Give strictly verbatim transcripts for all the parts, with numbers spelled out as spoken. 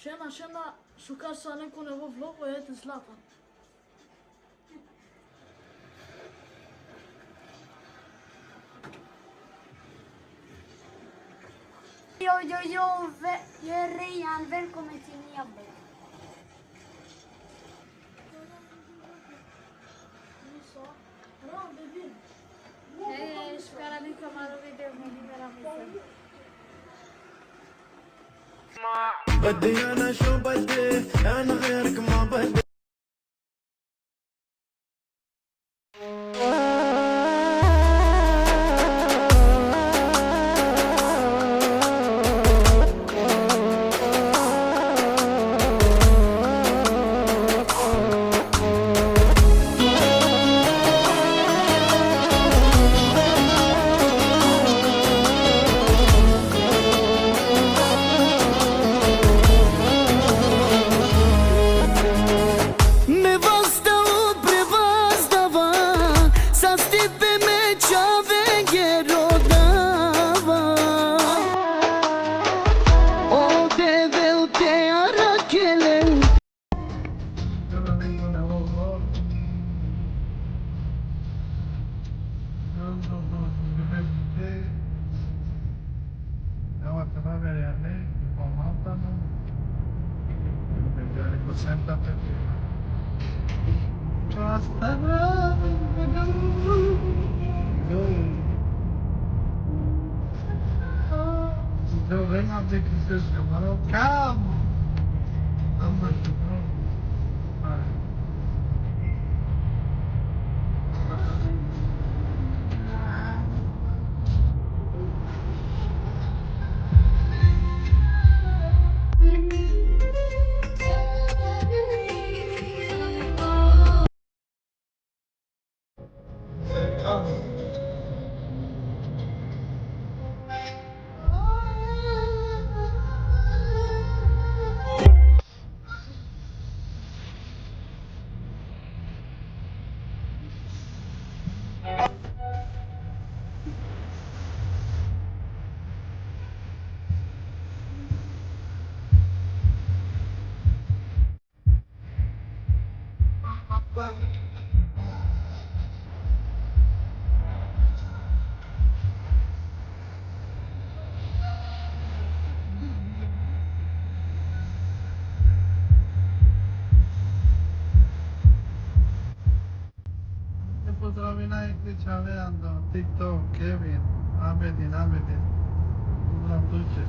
Tjena, tjena, šukar so alen ko nevo vlog, ov je Zlatan. Jo, jo, jo, ve- jag är Rejan. Välkommen till nya vlogg. Hej, šukar alen ko amaro video, moj ime Ramiza. بدي انا شو بدي، انا غيرك ما بدي. Me vasta u prevazdava, sa stipe me čave gerodava. O Devel te arakelen. Calma. Ne pozdravinaj, čhave ando TikTok, Kevin, Amedin, Amedin. Pozdrav tuće.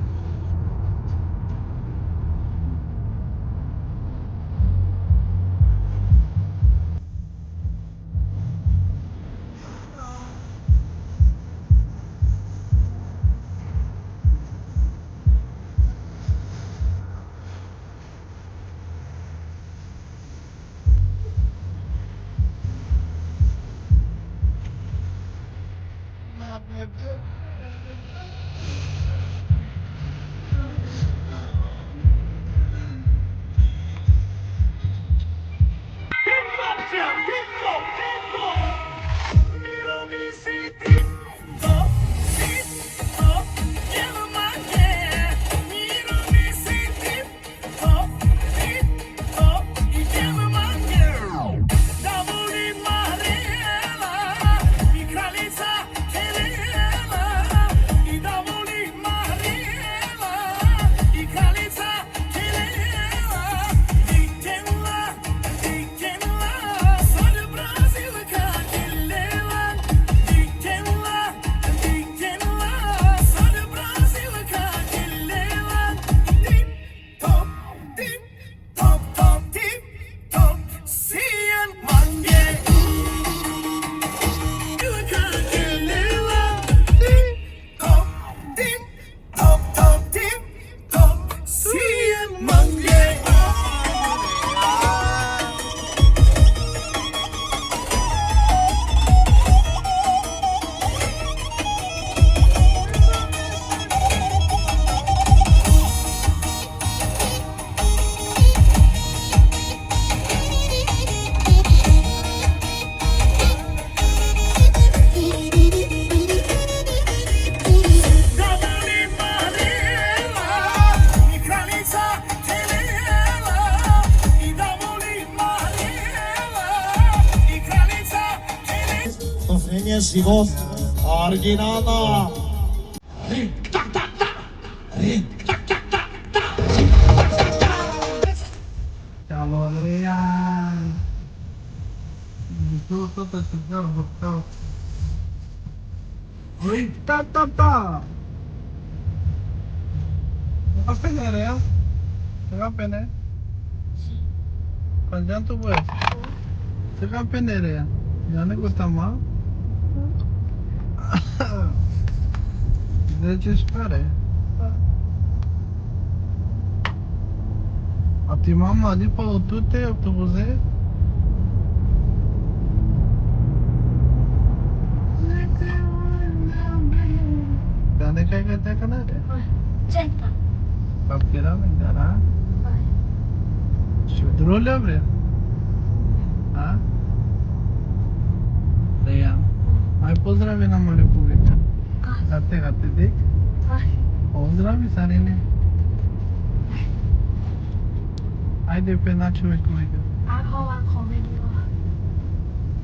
Sigos, Arginana. Oi, ta, ta, ta. Apa ni area? Apa ni? Panjang tu, bos. Cakap pendek dia. Jangan ikut sama. Dia just pada. Ati mama di pa utute autobuse. Dane kai kata kana de. Centa. Papkira mendara. Shudro le abre. Ha? Reyan. Ai pozdravi na mare publika. Gate, gate, dek. Pozdravi sarine. Ajde pe na čovek moj. Ako, ako, vidio.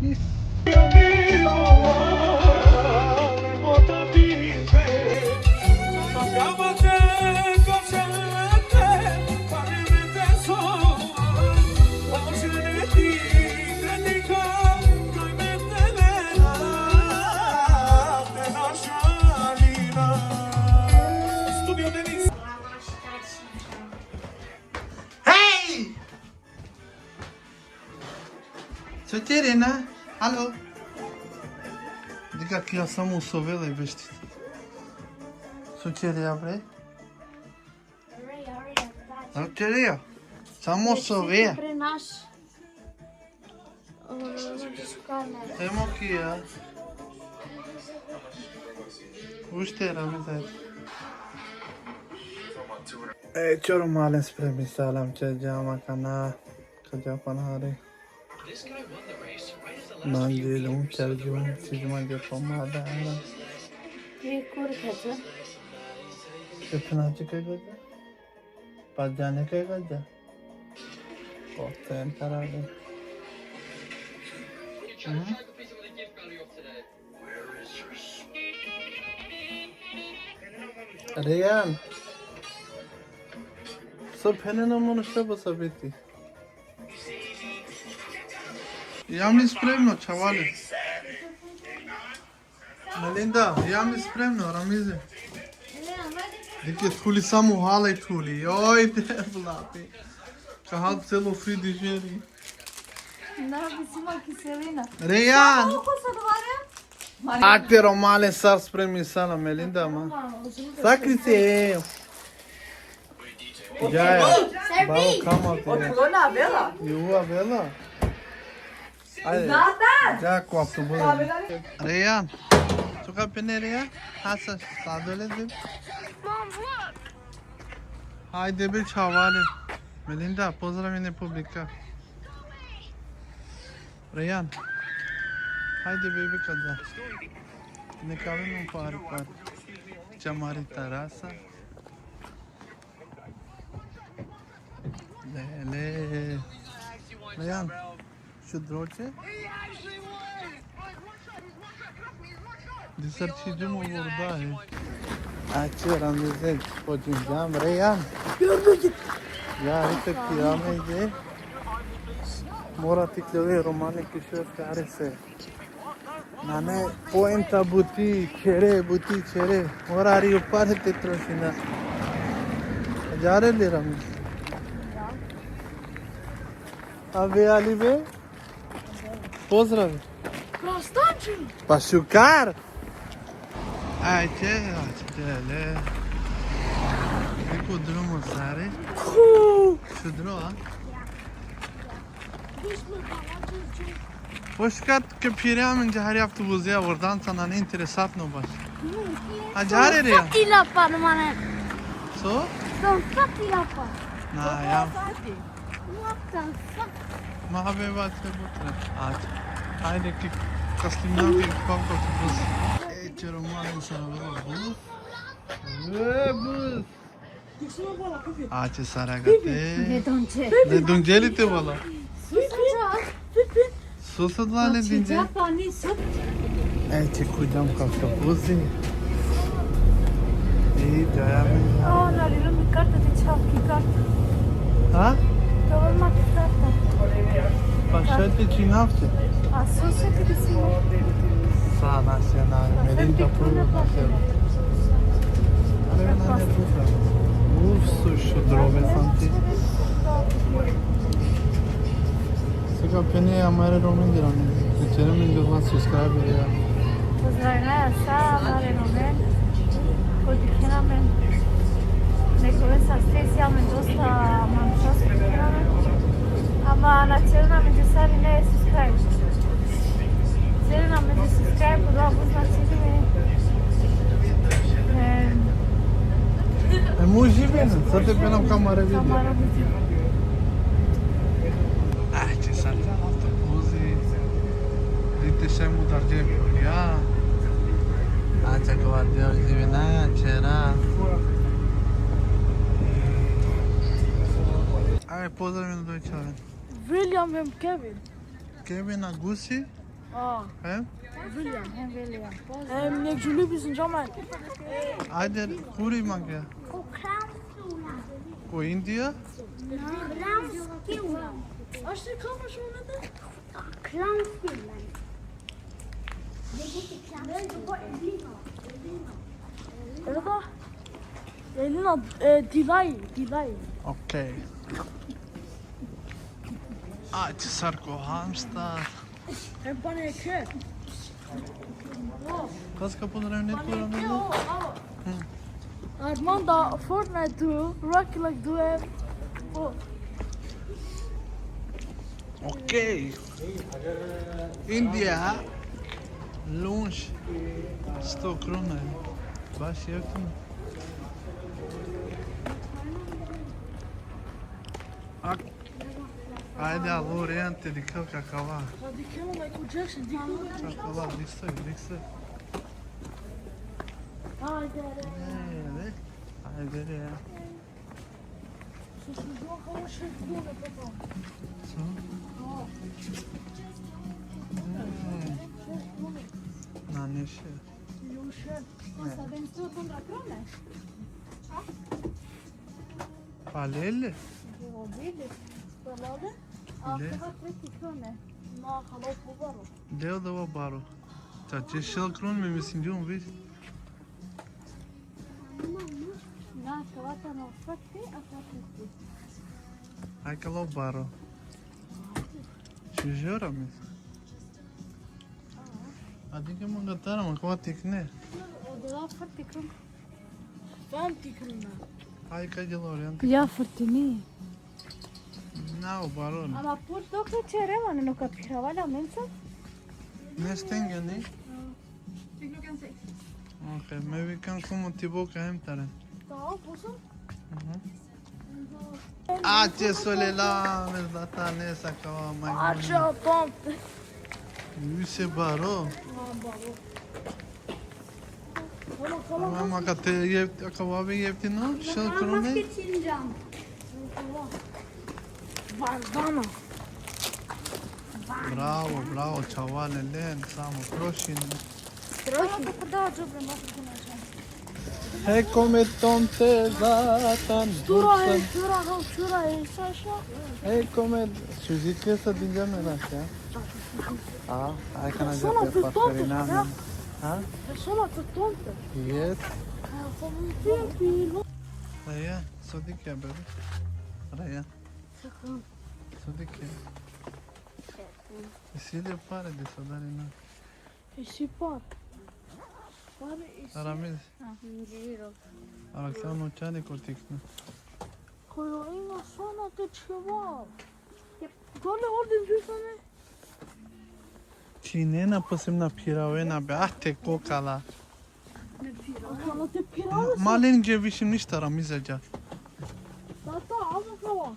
Is. Hej! Co ćere, na? Alo? Dikha ki ja samo sovela i vešti. Co ćere, ja, bre? Hurry, hurry, hurry. Samo sovea. Pre naš. Temo ki ja. Ušte, Ramiz, ajde. E, čoro malen, spremi salam, će džama kana, ka dža panare. Manje lum, čar džum, čizma dža pomada. Ye kur khata? Kitna chike gada? Paanch jane ke gada? Kote tarade. Hmm? Reyan. So pheneno manu što bo sabiti. Jam spremno, čhavale. Melinda, jam spremno, Ramize. Dikhe, thuli samo hala i thuli. Oj, te blati. Ka hal celo fri dižeri. Na, bisima kiselina. Reyan. Samo ko sa dvara? A tero malen sar spremi sala, Melinda, ma. Sakri se. Ja, ja. Babo, come out. Očigledno Avela. Ju Avela. Ajde. Zlatar! Ja, ko avtobus. Reyan. Su ka pene, Reyan? Hasa, sadole de. Ajde be, čhavale. Melinda, pozdravi ne publika. Reyan. Ajde, baby, kada. Neka avem par, par. Čamari tarasa. Lele. Reyan. Šudro će? Disar čhidžum u vorda e. Ače, Ramize, pođim džam, Reyan. Ja, ite ki Ramize. Mora ti kleve romane ki šef kare se. Nane poenta buti, khere buti, khere. Mora ari upar te trošina. Džare li, Ramize? Ave ali be. Pozdrav. Prostanči. Pa šukar. Ajde, ajde, le. Neko drumo sare. Ku. Šudro, a? Poškat ke phire amen džahari avtobuzija vordan, sa nane interesantno baš. A džare re? Fatila par mane. So? Son fatila par. Na, ja. What the fuck? Ma habe vaće butre. Ač. Ajde ki kaslimna bi kako tu bus. E, čero malen sar avela bus. E, bus. Ače sara gate. Le donče. Le donče li te bola? Susa dla le dinče. Pani sut. Ajde, kujam ka ka buzi. I džaja me. A, na lilo mi karta, te čhav ki karta. Ha? Dobro ma ki karta. Pa šaj te činav te. A so se ti si mo? Sa na se na, me din ka pruno na se. Are na ne puta. Uf, so šudro me santi. Sega pene amare romendira ne. Te čere me do subscribe ja. Pozdravinaja sa amare romen. Ko dikhena amen. Neko ve sa specijalno dosta man sa dikhena amen. Ama na čerena amen te sari ne subscribe. Čerena amen te subscribe, da bu značini me. Em, E, mu živim, sa te penam kamare video. Kamare video. Ajde, sad ja na to buzi. Dite se mu darđe polja. Ajde, ko vadio živinaja, čera. Ajde, pozdravim do čaven. William hem Kevin. Kevin Agusi, A, he? William, hem William. Em, nek Julie bizim zaman. Ajde, kuri mange. Ko Clownski ulan. Ko Indija? Clownski ulan. Aşırı kalma şu anda. Clownski ulan. Elina. Elina, e, Dilay, Dilay. Okej. Ajde, sar ko Halmstad. Hem bana eke. Kas ka pozdravim ne kura ne? Armanda Fortnite duo, Rocky League duo. O. Okej. Indija. Lunch. Sto kruna. Baš jeftino. Ak- Ajde, alo, Rejan, te dikha kakava. Hadi kemo Michael Jackson, dikha. Kakava, dikse, dikse. Hadi. Ne, ne? Ajde, Rejan. Susuzuma kao šest krune, papa. Co? O, Ne. šest krune. Na, ne še. Još je. Konstantin sto tundra krune. Palele? Ovdje. Palale. A Ne. Kava treti krune. Na, halo pobaro. Deo da va baro. Ta će šel krun me mislim djum vid. Na, Kava tano treti, a Kava treti. Aj kalo baro. Čužora mi. A dike manga tara, ma kova tikne. Odela treti krune. Treti krune. Aj kaj djelo variant. Ja, treti ni. Na, o baro. Ama por toka čerela, ne no kapirava la menca. Ne stenge, ne? Ti klockan sex. Okej, me vi kan komo ti boka hem tare. Tamam, puso. Mhm. A će so lela, me zlata ne sa kava majmun. Ačo pompe. Ju se baro. Kama, kama. Ama kad te je, kava bi jeftino, šel krune. Maske činđam. Vardana. Bravo, bravo, čavale, len, samo prošine. Troši. Da, da, da, da, da. He come tonte zatan. Tura e, tura, tura e, Saša. He come, suzike sa dinja me na se. A, aj kana Sona je te pa tonte, perina. ja. Ha? Persona te tonte. Yes. Como un tiempo. Raja, so dikhe, bebe. Raja, so dikhe. Isi le pare de so darina. Isi par. Pare isi. Aramiz. Ara kano čani kotikna. Kojo ima sona te čeva. Dole orden zisane. Činena posebna piravena be, ah, te kokala. Kana te pirava. Malen gdje više ništa, Ramiza dža. Tata, ama kava.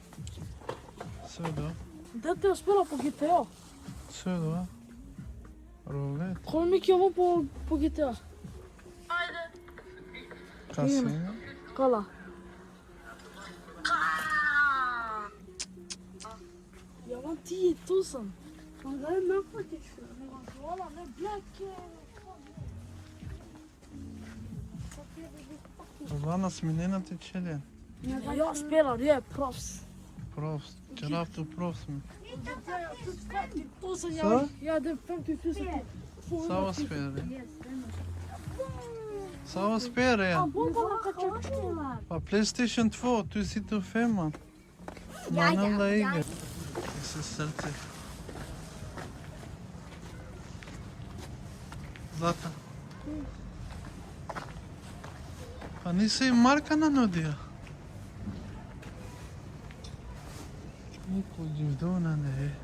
Sve do. Da te uspela po G T A. Sve do. Rolet. Kol mi kjavo po, po G T A. Kasino. Kala. Javan ti je tu sam. Onda je napotično. Hvala, ne, blake. Lana, sminena te čhelja. Ja, spelar, je, profs. Profs, ćerav tu profs mi. Tu sam Sa? Ja, da, pamtim, tu sam tu. Savo spere. Savo spere, ja. Bomba na kačaču. Pa PlayStation två, tu si tu fema. Ja, Manela ja, igra. ja. Se srce. Zlata. Pa nisi marka na nudija. Niko dživdo nane.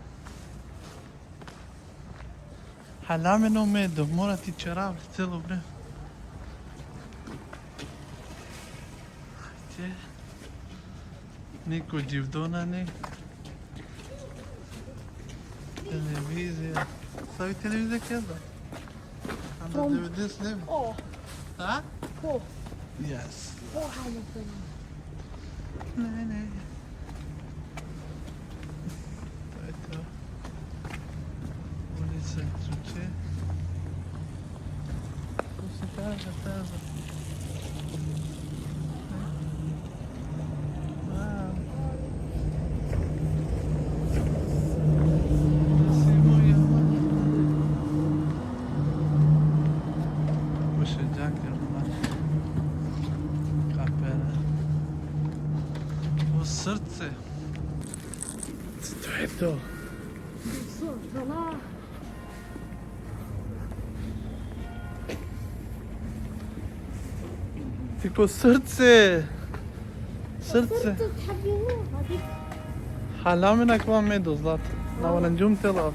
Hala amen o Medo, mora te ćerav celo vreme. Ajde. Niko dživdo nane. Televizija. Savi televizija keda? Anda From- devedeset devet. O, A? ko? Yes. Ko, hajmo prvo. Ne, ne. To je to. Ulica Čuče. Tu se kaže, kaže. Wow. Nisi moja mama. Pošeđake, kapera. O srce. To je to. So, dala. Ti ko srce. Srce. Srce thabilo, hadi. Hala amen akava Medo, Zlata. Na valanđum te lav.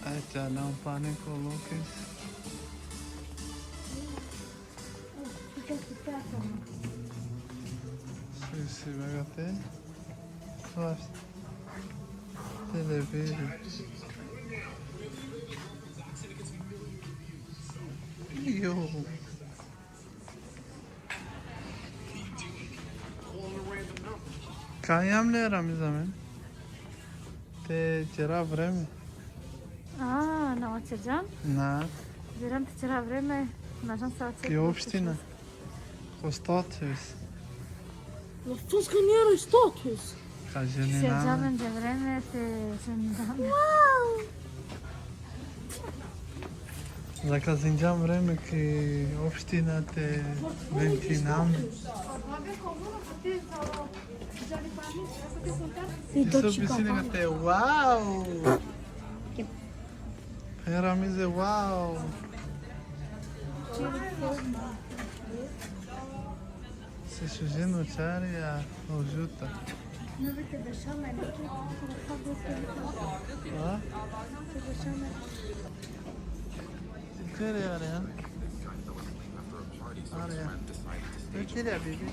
Ajde, nam pane ko lokes. Svi si begate. Svaš. Televizor. Jo. Kaj jam le, Ramiz, amen? Te ćera vreme. A, na vaćerđan? Na. Želim te ćera vreme, na žan sa vaćer. Ki opština. Ko status. No, to skaniraj status. Ka Ćerđa ženina. Amen te vreme, te ženina. Zakazinđam vreme ki opština te ventinam. I Iso doći ga. Pisine kate, wow! Pera mize, wow! Se šužino čarija, o žuta. A? Čere, are, a? Are, a? Čere, bibi.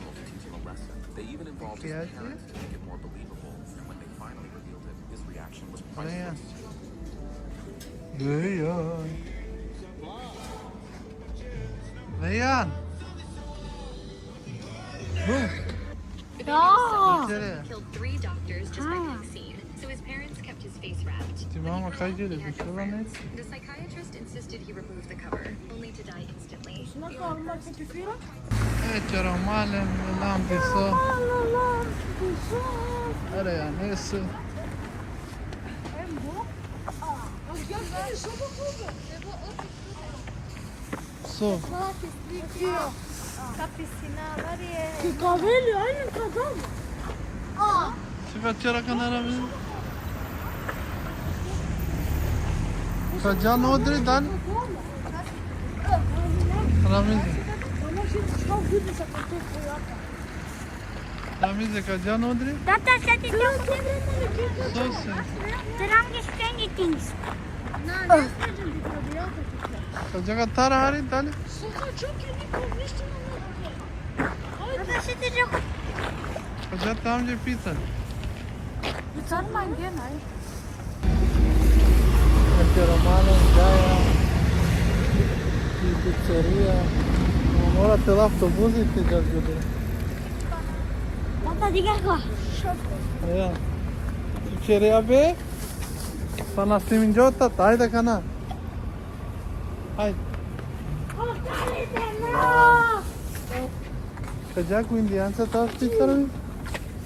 They even involved Kaj his ti? parents to make it more believable, and when they finally revealed it, his reaction was Are, a? priceless. Vejan. Vejan. Da! Čere. Killed three doctors just by Ah. being seen, so his parents kept his face wrapped. Ti mama kaj ćere, He had no bišela ne? friends. The psychiatrist insisted he remove the cover, only to die instantly. Nako, ma fotografira? E, čera male, lam diso. Are, a nese. So. Kapisina, Marije. Ki kavelli, ajde ka dam. Si ka čera kana, Ramize? Ka džan odri dan? Ramize. Ama şimdi çok güzel sakın tut hayata. Ramize, ka džan odri? Tata, sad ti to So se. Te dam the strange things. Ka dža ka tara hari, dali? Suka, çok iyi konuştun ama. Tata, sedi džoko. Ka dža te amđe pica. Sar mange, naj. Ete romano, džaja. I pizzerija. Mora te lav to buzi te džas gode. Tata, diga ko. Ja. Tu ćere, abe? Sa na sniminđo tata, ajde kana. Ajde. Ka dža ku Indijanca ta špicarovi?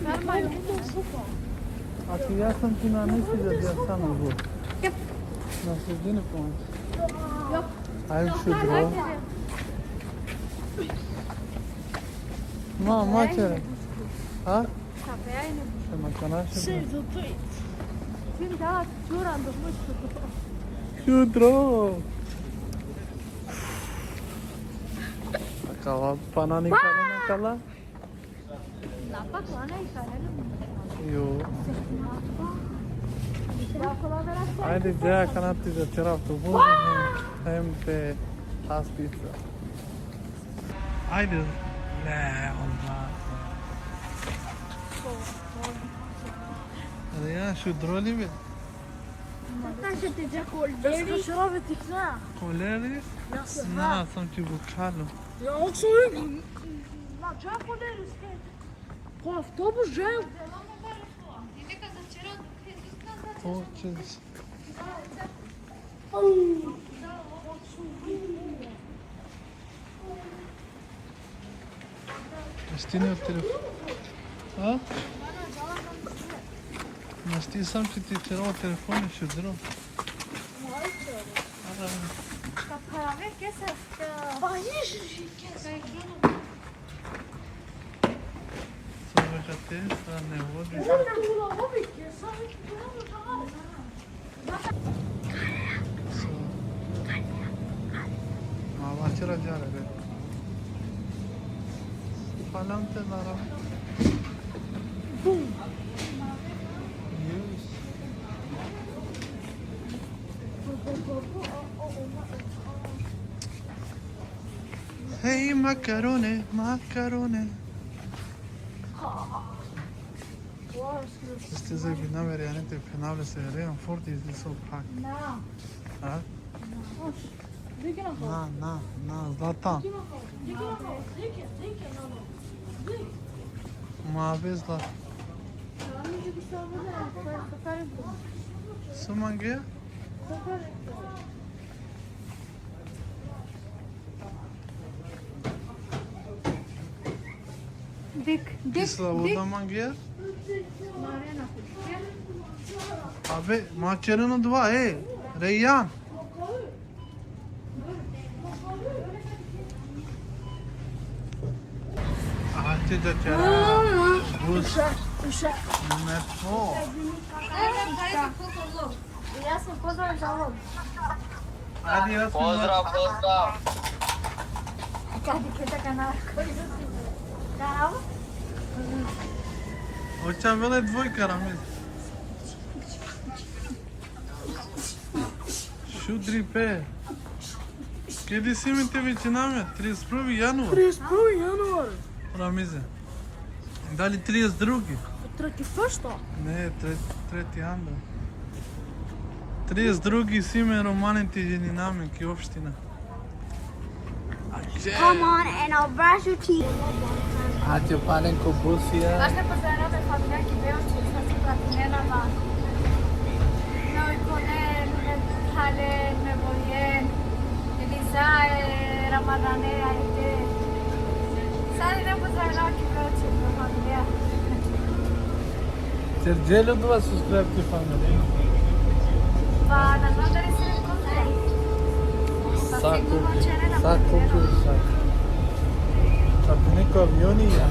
Normalno. A ti ja sam ti na misli da ja sam u. Jep. Na sredini pomoć. Jop. Ajde, šudro. Ma, maćere. A? Sa pe ajne. Še ma kanaše. Še za to. Sin da, čuran do mučko. Šudro. Akava pana ni karena kala. Napak lana i karena. Jo. Ajde, dža kana ti za čerav tu bu. Hem te has pica. Ajde. Ne, onda. Ali ja, šudro li be? Kako će ti dža koleri? Šurovi ti kna. Koleri? Ja se na, sam ti bučalo. Ja, ok, sorry. Na, dža koleri, skate. Ko avtobus, dža. Hoćeš. Stine o telefon. A? Našti sam ti ti ćerava telefon, šudro. Ka parave kesa. Pa ješ, kesa. Sa vekate, sa ne vodi. Ma vaćera džare be. Palam te nara. Bum. Yes. Hej, makarone, makarone. Este zebina veriane te penavle se rean forti de so pak. Na. Ha? Na. Na, na, na, Zlata. Ma be Zlata. Su mange? Dik, dik, Isla, dik. Oda mange? Abe, ma ćereno dva, e, Rejan. Ajde da ćera. Bus. Uša, uša. Metro. Ja sam pozdrav za vlog. Ajde, ja sam. Pozdrav, pozdrav. Kad je keta kanal koji su ti? Kanal? Hoćam vele dvojka, Ramiz. Šudri pe. Kedi si me te vičina me? Trideset prvi januar. Trideset prvi januar. Ramize. Dali trideset drugi? Treti prvi? Ne, tre-, treti anda. Trideset drugi si me, Romane, ti ženina me ki opština. Come on and I'll brush your teeth. Ače palen ko busija. Baš ne pozdravljam me familija ki Beočin, sa si platinena ma. Me ojkonen, me thalen, me bojen. Eliza e Ramadane, ajde. Sa ne pozdravljam ki Beočin, me familija. Ćer dželo dova subscribe ki familija. Pa, na znam da li si me kontra. Sa kupi, sa kupi, sa. Sa pune ko avioni ja.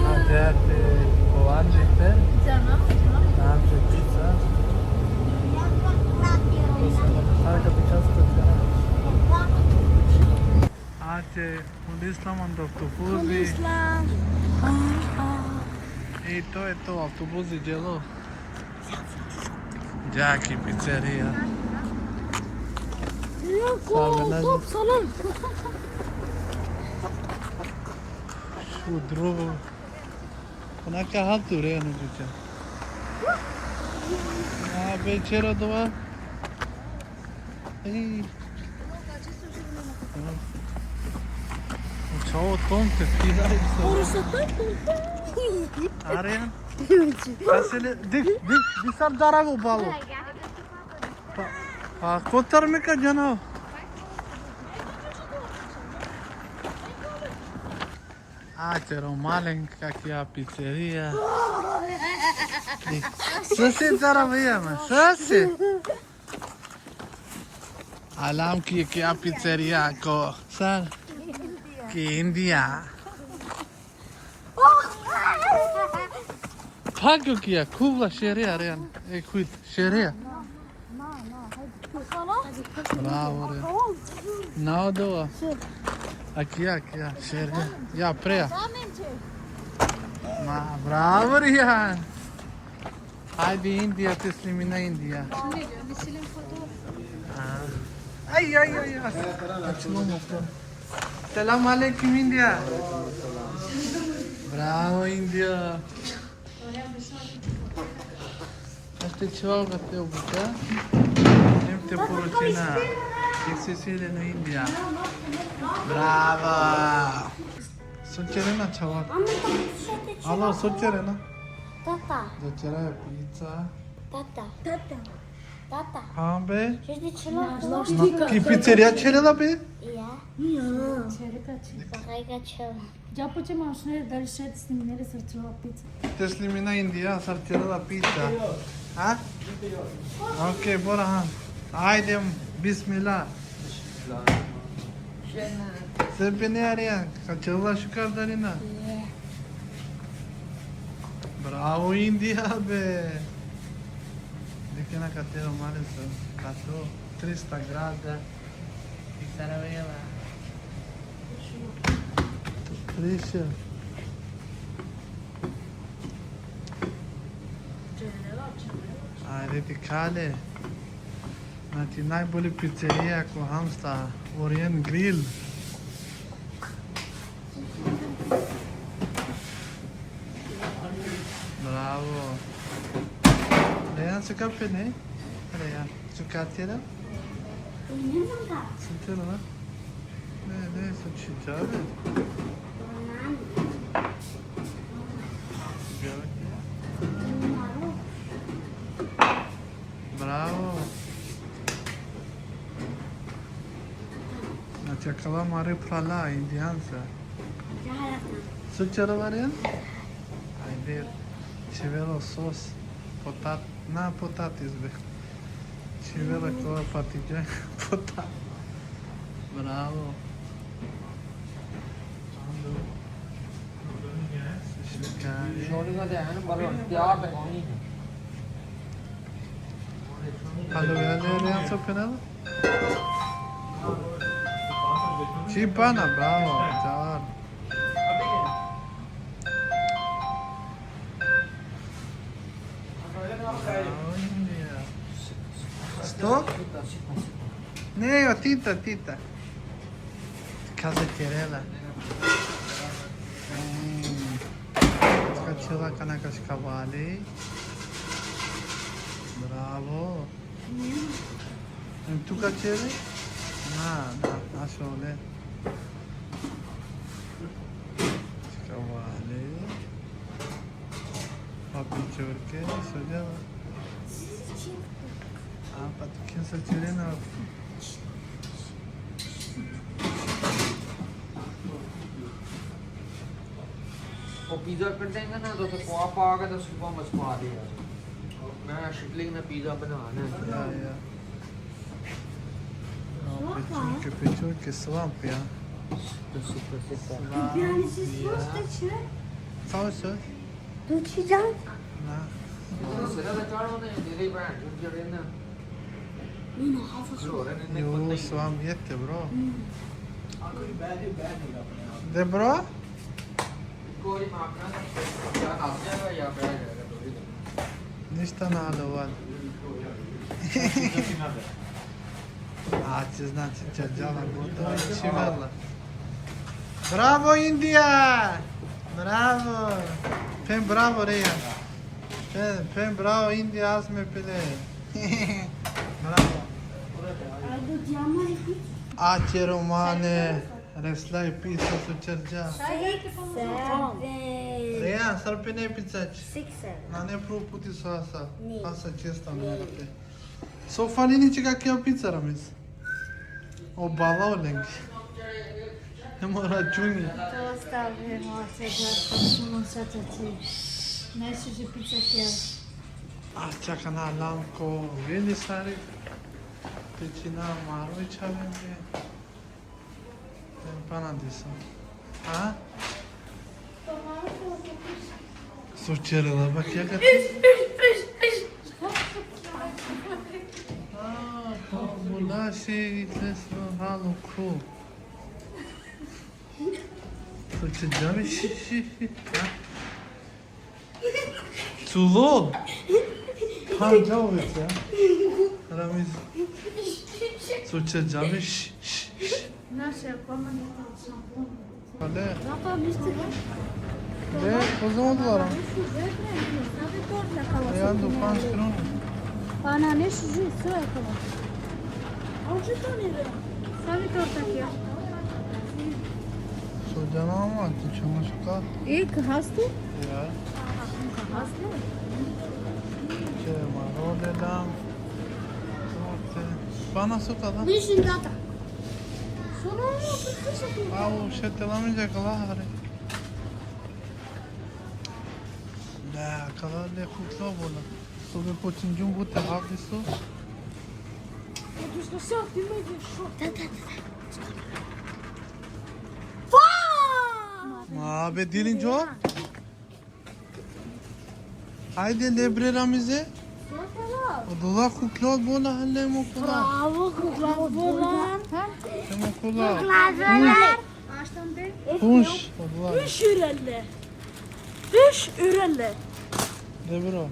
Ajde, ajde, povande te. Nam će pizza. Ajde, ulislam ando avtobusi. Ulislam. I to je to, avtobusi dželo. Dža ki pizzerija. Jako, top, salam. Šudro. Ona ka hal tu re, ano čuča. A, be, ćera dova. Ej. Čao, tom te pira. Oro sa taj tom. Are. Kasele, dik, dik, disar darago balo. Pa, A kotar me ka džanav? A, ćero malen, kakija pizzerija. Sasi, cara bija, ma, sasi. Alam ki, ki a pizzerija ko, sar? Ki Indija. Pako kija, kuvla šerija, rean. E, kuit, šerija. Bravo, re. Na odova. Akija, akija, šerija. Ja, preja. Ma, bravo, Rijan. Hajde, Indija, te slimina Indija. A. Aj, aj, aj, aj. Znači, momo, to. Selam alejkum, Indija. Bravo, Indija. Ašte čeval ga te obuća. Em te poručina. Jek si sile na Indija. Bravo. So ćerena, čaval? Ama tamo se te... Alo, so ćerena? Tata. Da ćera pizza. Tata. Tata. Tata. Ha, be? Što ti ćela? Na, ki pizzerija ćerela, be? Ja. Ja. Čereka ćela. Čereka ćela. Džapo će mašne, da li še te slimine, sar ćerela pizza. Te slimina Indija, sar ćerela pizza. Ha? Okej, bora, ha. Ajde, bismillah. Sar pine, Arjan, ka ćerela šukar, dali na? Bravo, Indija, be. Dikh na katero mali so, kato, trista grada. I saravela. Triša. Ajde, ti kale. Znači, najbolji pizzerija ko Halmstad, Orient Grill. Bravo. Rejan, so ka pine? Rejan, so ka ćera? Sintela, ne? Ne, ne, so čhidžave. Bravo. Znači, akala mare phrala, Indijanca. So ćerela, Arjan? Ajde, čhivela sos, potat-, na potatis, be. Čhivela kova, patikjan, potat. Bravo. Šukar. Alo, ja, ne, ne, so penela? Čipana, bravo, čar. Bravo, Indija. Sto? Ne, o tita, tita. Kaza kerela. Mm. Kačela kana kaškavali. Bravo. Em tu ka ćere? Na, na, našo le. Kaškavali. Pa pičorke, so džava? A, pa tu khen sa ćerena? वो पिज़्ज़ा कर देंगे ना, तो उसको आप आके तो सुबह मच पा देगा। मैं शिकलिंग ने पिज़्ज़ा बनाना है। या, या। Pičorke, pičorke, slab, ja. Super, super, super. Slab, ja. Samo so? Tu ćidžan? Na. Yo, slab jete, bro. De, bro? Ništa na alo, val. A, će, znači, će džava gotovo i čhivela. Bravo, Indija! Bravo! Phen bravo, Reja. Phen, phen bravo, Indija, asme pile. Bravo. A ćero mane, resla i pizza so ćerđa. Six, seven. Reja, sar pine pizza? Six, seven. Nane prvo puti so asa. Ni. Asa često ne pe. So falini čeka ki pizza, Ramiz? O bala o lenge. Hem o računi. To ostavi, moja čerka, samo sad će ti. Najšuži pizza kjel. A čeka na lam ko veli sari. Te čina maro i čavenge. Pana disa. A? So čerela ba kjaka? A, pa bula si, ite so halo ko. So će džavi ši, ši, ši. A? Culo. Pa džavi se, a? Ramiz. So će džavi ši, ši, ši. Naše komandante šampon. Pa de. Zapa mislite. De, pozvon odgovaram. Savi torta kava. Ja do panč kruna. Pa na nešto živ, sve je kava. A u čitani re? Savi torta kjel. So džana ma, ti ćemo šuka. Ik hastu? Ja. Hastu? Će maro de dam. Torte. Pana so kada? Mislim da ta. Sono Au, še te lamin ja kala hare. Da, kala le kutlo bola. So be počinđum bute hafiso. Da, da, da, da. Ma be dilin jo. Ajde le bre Ramize. O dola kukla bola, hale mo kula. Bravo, kukla bolan. Mo kula. Aştan be. Punš, o dola. Üç ürelle. Üç ürelle. De bro.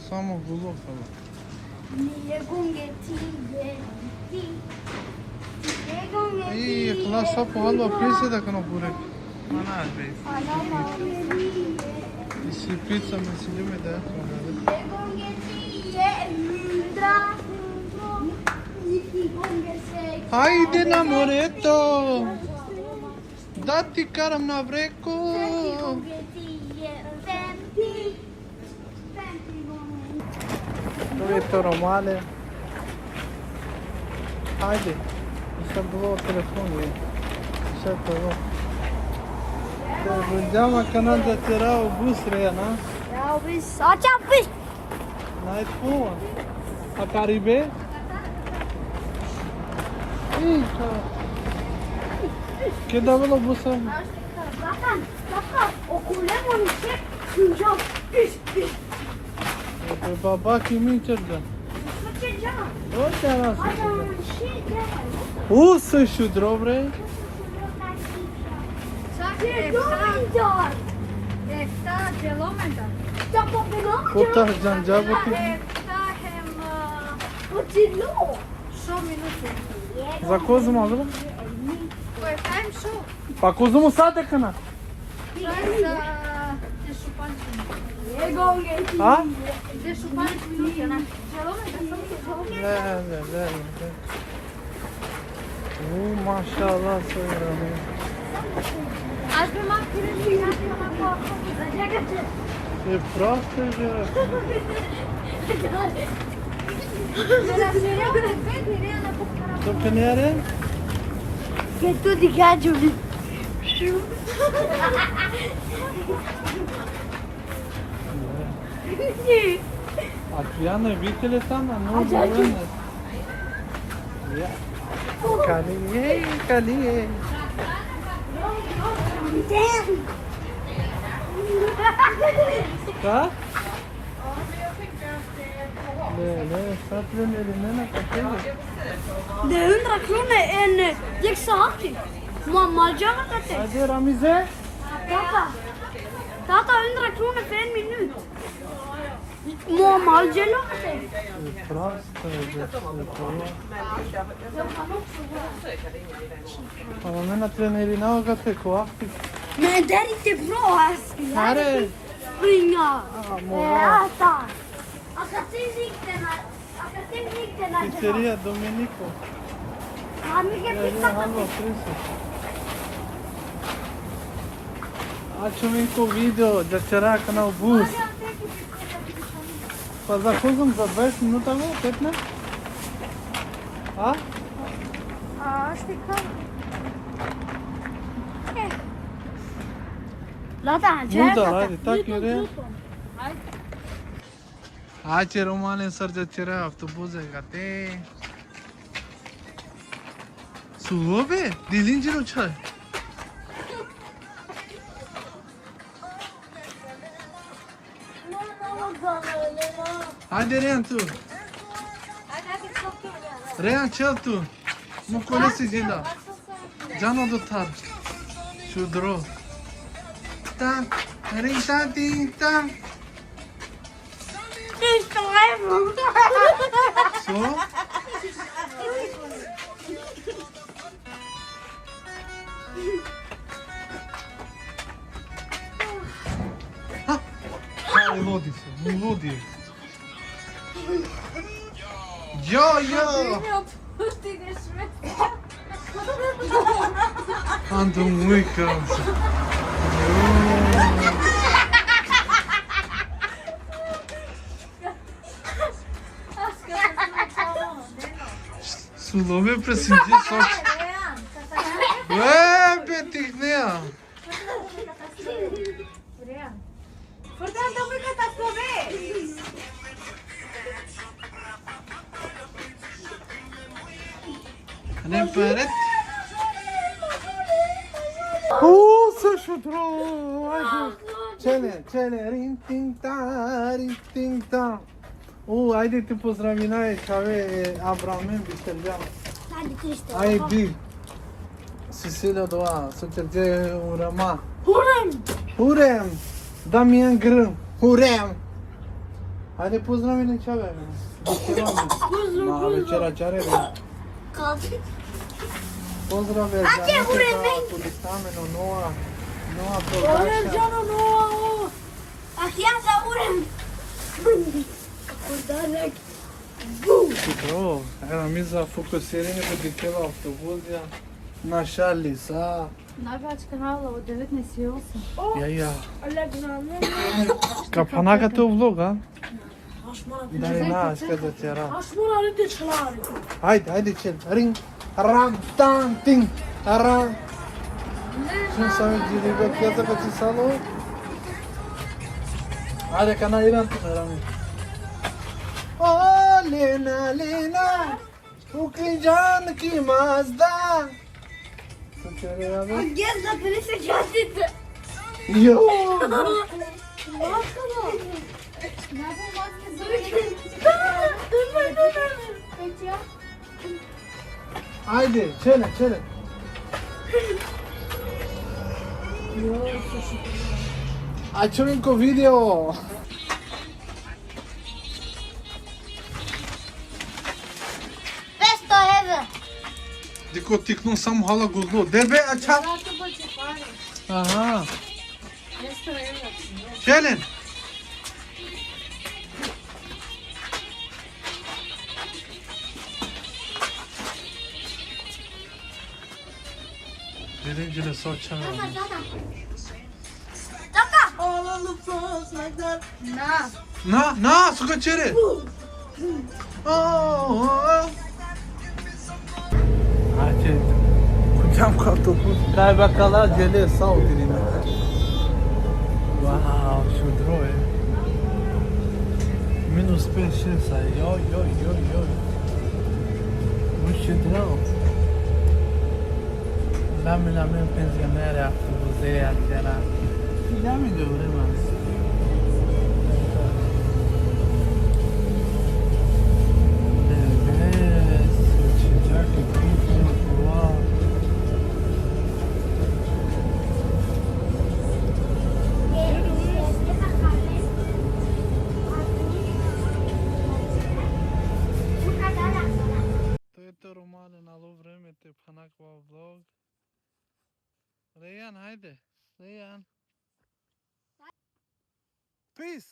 Samo gulo kala. Nije gonge ti je ti. Nije gonge ti Ej, je kula sa po halva pise da kano burek. Mana be. Anama. Isi pizza me si me da. Nije gonge ti je mundra. Nije gonge se. Ajde na moreto. Da ti karam na breko. Nije gonge ti je femti. Femti gonge. Dove to romale? Ajde. Nisam bilo telefon, je. Nisam bilo. Te vunđama kanal da te rao bus re, na? Ja, bis. Ača bis. Night phone. A Karibe? Ih, ka. Keda bilo bus? Bakan, bakan. Okulemo ni se. Sunjo. Bis, bis. E, baba ki mi čerđa. Sunjo. O, te vas. Adam, şey, ya. Uso šudro, bre. Čak je efta, efta kilometar. Tako bilo. Kota džan džabu ti? Efta hem, a, počilo. Šov minuti. Za ko zuma bilo? Ko efta hem šov. Pa ko zumu sa te kana? Za dešupanč minuti. A? Dešupanč minuti, na. Kilometar, samo kilometar. Ne, ne, ne, ne. U, mašallah, so je. Aš bi ma kilim. E prosto je. Dela se, ja, ne, ne, ne, ne, To penere? Che tu ti caccio. Adriana, vitele tana, no, Ađa, ađa. Ja. Kali, ej, kali, ej. Ka? Ne, ne, sad ne, ne, ne, ne, ne. De hundra krone en, eh, djek sahati. Ma, ma džava kate. Ajde, Ramize. Tata. Tata, hundra krone pe en minut. Mo, ma dželo kate. E, prosto je, da se prvo. Pa me na treneri na oga te ko aktiv. Me deri te bro, as. Are. Ringa. A, mo. E, ata. A kad se nigde na, a kad se nigde na. Pizzeria Domenico. A mi ke Ja, ja, pizza. halo, trideset. Ačo mi ko video, da čera kana u bus. Pa za kozom, za dvadeset minuta go, petnaest? A? A, štika. E. Lada, Muda, ajde, tak je, re. Ajde, Romane, sar da ćera avtobuze gate. Sulobe? Dilin džino čaj. Ajde, Rejan, tu. Rejan, čel tu. Mo kolesi džinda. Džano do thar. Šudro. Ta, rin ta, tin ta. So? Ha? Kaj lodi so, lodi. Jo, jo. Ando muika. Sulobe presinđe soč. Ué, petiknea. Furtan, da mui katastrofe. Ne pare. Uuu, so šudro. Ajde. Čele, čele, rin tin ta, rin tin ta. U, ajde te pozdravinaja čhave, e, Abramen, Bisterđan. Ajde, Kristo. Ajde. Sisile dova, so ćerđe Urema. Hurem! Hurem! Damian Grm. Hurem! Ajde, pozdravine čhave. Bisterđan. Ma, večera čare, be. Pozdrav, Ajde, Urem! Kurdistan, Noa. Noa, Urem, Noa, o. Ah, ja za Urem. Kako da. Dobro, evo mi za fokusiranje bi dikhela avtobus, ja. Na šali sa. Na gač kanala o devetnaest i osam. Ja, ja. Ka phanaka to vlog, a? Dali na, aska da ćera. Ajde, ajde, čel. Ring. Ram, tan, ting, ram. Šun sa mi džili be, kja sa kači salo? Ajde, kana iran tu, Rami. O, Lena, Lena, ukli džan ki Mazda. Su ćere, Rami? Gdje za pedeset časite? Jo! Maska da. Ne bu maske za. Da, da, da, da. Ajde, čele, čele. Ačujem ko video. Petsto evra. Diko tikno samo hala gudlo. Debe, ača. Aha. Petsto evra. Čele. Birinci de sočan. Taka. All on the floors like that. Na. Na, na, suka čere. Ajde. Kucam kaldı bu. Kaj bakala cele sa utirime. Wow, šudro e. Minus pet šest, aj, joj, joj, joj, joj. Bu šudro. Lame, lame, penzionere, avtobuze, ačera. Idami do vreme. Deve, so čeđake, wow. To je to, Romane, nalo vreme te phanakava vlog. Rejan, hajde. Rejan. Peace.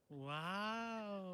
Wow.